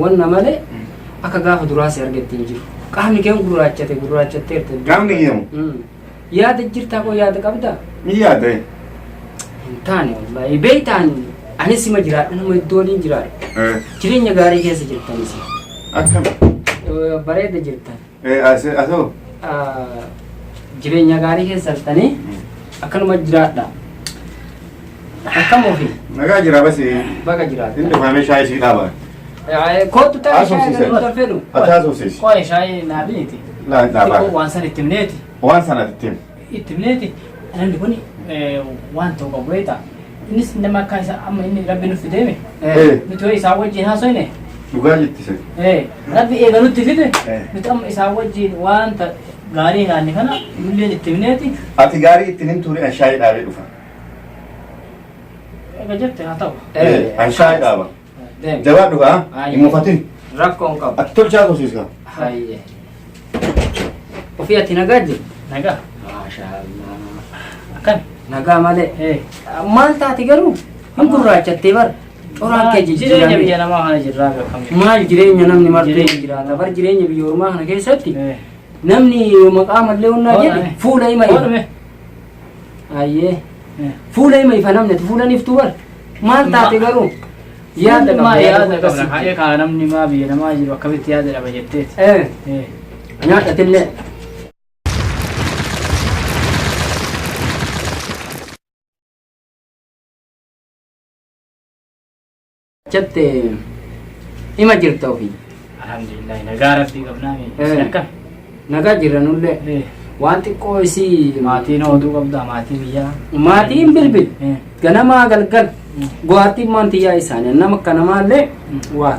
Wanna malee akka gaafa duraa si argatte hin jiru. Qaamni kee gurraachate gurraachatteerta. Qaamni kiyyamu? Yaada jirtaa koo yaada qabdaa? Ni yaada. Hin taane wallaahi beektaan anis ima jiraadha nama iddoo waliin jiraadha. Jireenya gaarii keessa jirtanis. Akkam? Bareeda jirtan. Asoo. Jireenya gaarii keessa jirtanii akkanuma jiraadha. Akkam ofii? Nagaa jira basi. Baga jiraadha. Inni dhufamee shaayii sii dhaaba. Kootu taa'ee shaayii Haasofsiise. kan fedhu. Ati haasofsiisi. Qo'ee shaayii naa biiti. Laa dhaabaa. Xiqqoo waan san itti himneeti. Waan sana itti himi. Itti himneeti. Namni kun waan ta'u qabu beektaa. Innis nama akka isa amma inni rabbi nuuf fideeme. Nuti hoo isaa wajjin haasofne. Dhugaa jetti se. Rabbi eega nutti fide. Nuti amma isaa wajjin wanta gaarii yaadne kana nulleen itti himneeti. Ati gaarii ittiin hin turin an shaayii dhaabee dhufa. Eega jette haa ta'u. An shaayii dhaaba. Deemi. Jabaadhu kaa hin mufatin. Rakkoo hin qabu. Ati tolchaa tolsiiska. Hayyee. Ofii ati nagaa jirtu? Nagaa. Maashaallah. Akkami? Nagaa malee. Maal taate garuu? Hin gurraachattee bar. Coraan kee Jireenya jijjiirame. biyya namaa kana jirraa beekamu. Maal jireenya namni martuu Jireenya. jiraata. Bar jireenya biyya ormaa kana keessatti namni maqaa mallee onnaa jedhe fuula hima ifa. Oolme. Hayyee. Fuula hima ifa namni ati fuula niftuu bar. Maal taate garuu? Yaada Maa qabda. yaada qabna. Haa'ee kaa namni maa biyya namaa jiru akkamitti yaada dhaba jetteeti. Nyaadhatillee. Chatte ima jirta ofii. Alhamdulillah nagaa rabbii qabnaa mi. Isin akkam? Nagaa jirra nullee. Waan xiqqoo isii. Maatiin oduu qabdaa maatii biyyaa. Maatiin bilbil. Ganamaa galgal. Go'aattiin maan tiyyaa isaanii nama akka namaallee waa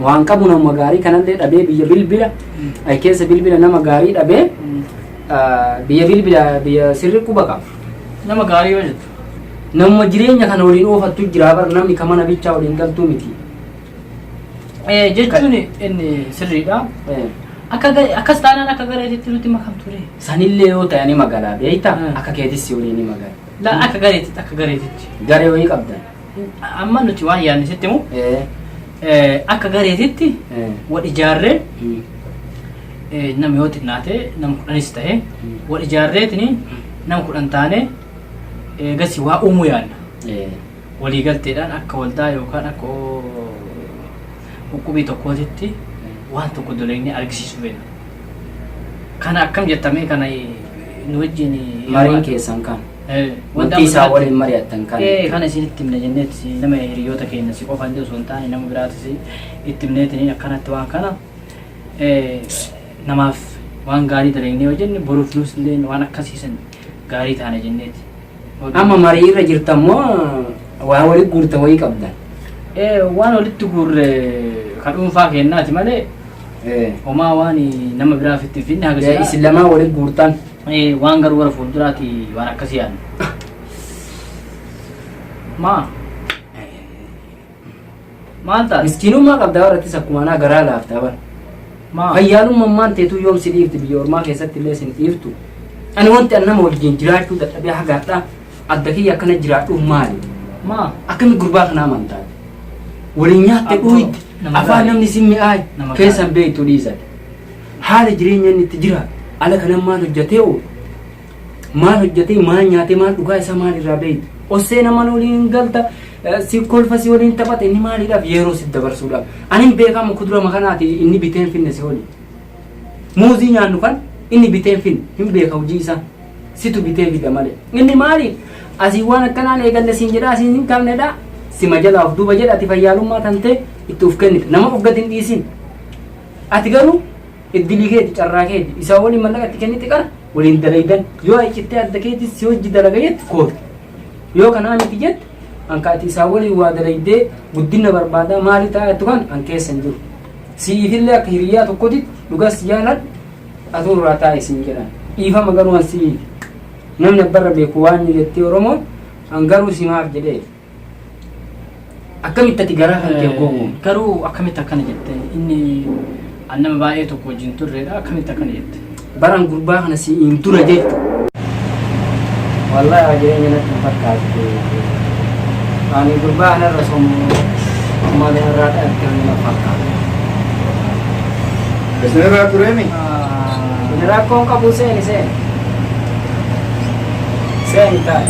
waan qabu nama gaarii kanallee dhabee biyya bilbila. Ay keessa bilbila nama gaarii dhabee biyya bilbila biyya sirri quba qaba. Nama gaarii yoo jettu. Namuma jireenya kana waliin oofattu jira bar namni ka mana bichaa waliin galtuu miti. Jechuun inni sirriidha. Akka akkas taanaan akka gareetitti nuti makamtu ree. Sanillee yoo ta'e ni magala beekta akka keetis si waliin ni magala. La akka gareetitti akka gareetitti. Garee wayii qabdan. Amma nuti waan yaadne sitti himu akka gareetitti wal ijaarree nama yoo xinnaate nama kudhanis ta'e wal ijaarreetini nama 10 taane eegas waa uumuu yaadna. Waliigalteedhaan akka waldaa yookaan akka uqqubii tokkootitti waan tokko dalagnee argisiisuu feena. Kana akkam jettamee kana nu wajjin Mariin keessan kan. Wanti isaa waliin mari'attan kan. Kana isinitti himna jenneetti nama hiriyoota keenya si qofa illee osoo hin taane nama biraatis itti himneetiin akkanatti waan kana namaaf waan gaarii dalagnee yoo jenne boruuf nus illee waan akkasiisan gaarii taana jenneeti. Amma marii irra jirtan moo waa walitti guurtan wayii qabdan? Waan walitti guurre kan dhuunfaa keennaati malee homaa waan nama biraaf itti hin finne haga silaa. Isin lamaan walitti guurtan? Waan garuu gara fuulduraati waan akkasii yaadne. Maa? Maal taate? Miskiinummaa qabdaa warrattis akkuma anaa garaa laaftaa bara. Maa? Fayyaalummaan maan teetuu yoom si dhiifti biyya ormaa keessatti illee sin dhiiftu. Ani wanti an nama wajjin jiraachuu dadhabee haga har'aa adda kiyya akkana jiraadhuuf maali? Maa? Akkami gurbaa kana amantaa? Waliin nyaatte Abboo, dhuuyte nama afaan gaarii. namni si mi'aaye Nama keessan gaarii. beektu dhiisate. Haala jireenya inni itti jiraatu ala kanan maal hojjetee oolu? Maal hojjetee maal nyaatee maal dhugaa isaa maal irraa beektu? Ossee nama waliin galta si kolfa si waliin taphate inni maaliidhaaf yeroo si dabarsuudhaaf. Ani hin beekamu kudurama kanaati inni bitee hin finne si waliin. Muuzii nyaannu kan inni bitee hin finne hin beeka hojii isaa. Situ bitee fida malee. Inni maaliif asii waan akkanaan eegalle siin jedhaa asiin hin qabnedha. Sima jalaa of duuba jedha ati fayyaalummaa tantee itti of kennite. Nama of gadi hin dhiisin. Ati garuu iddilii keeti carraa keeti isaa waliin mallaqa itti kennite qara waliin dalaydan yoo achittee adda keetis si hojji dalaga jettu kootu. Yoo kanaa miti jette anka ati isaa waliin waa dalaydee guddina barbaadaa maali ta'a jettu kan an keessa hin jiru. Si'iifillee akka hiriyyaa tokkotitti dhugas si jaaladhu atuu irraa taa'i siin jedhan. Dhiifama garuu an si'iif. Namni abbarra beeku waan ni jettee Oromoon an garuu simaaf jedhee. Akkamitti ati garaa kan kee gowwoomta? Garuu akkamitti akkana jette inni An nama baay'ee tokko wajjin turreedha akkamitti akkana jette? Baran gurbaa kana siin dura jechu. Wallahi jireenya natti hin fakkaattu. Ani gurbaa kanarra malee irraa dhaabte na fakkaata. Isinirraa tureemi? Inni rakkoon qabu seeni seeni. Seeni taa'e.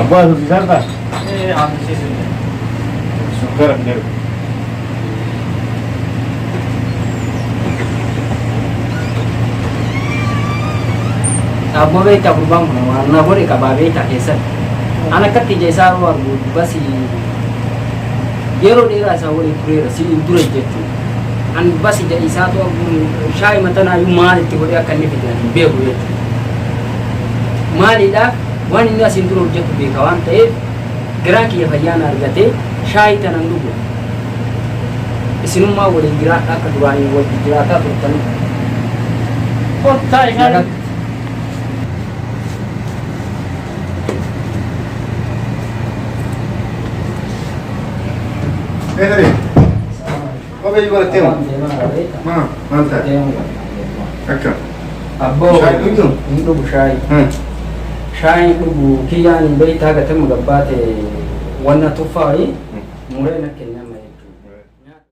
Abbaa haasofsiisaa ta'a? Ee haasofsiisuu. Sukkara fidee. Abboo beektaa gurbaan kun waan na godhe qabaa beektaa keessatti. An akkatti ija isaa yeroo argu basi yeroo dheeraa isaa waliin tureera siin dura jechuudha. An bas ija isaatu arguun shaayii matanaayyuu maal itti godhee akka inni fide hin beeku jechuudha. Maaliidhaaf waan inni asiin dura hojjetu beeka waan ta'eef garaan kiyya fayyaa na argatee shaayii tanan dhugu. Isinummaa waliin jiraadha akka duraanii wajji jiraataa turtanii. Kottaa isaan. Eegalee. Kophee godhattee moo? Maa maal taate? Akka. Abboo Shaayii dhugduu? hin dhugu shaayii. Shaayii dhugu kiyyaan hin beektaa gatama gabbaate wanna tuffaa wayii muree na kenname.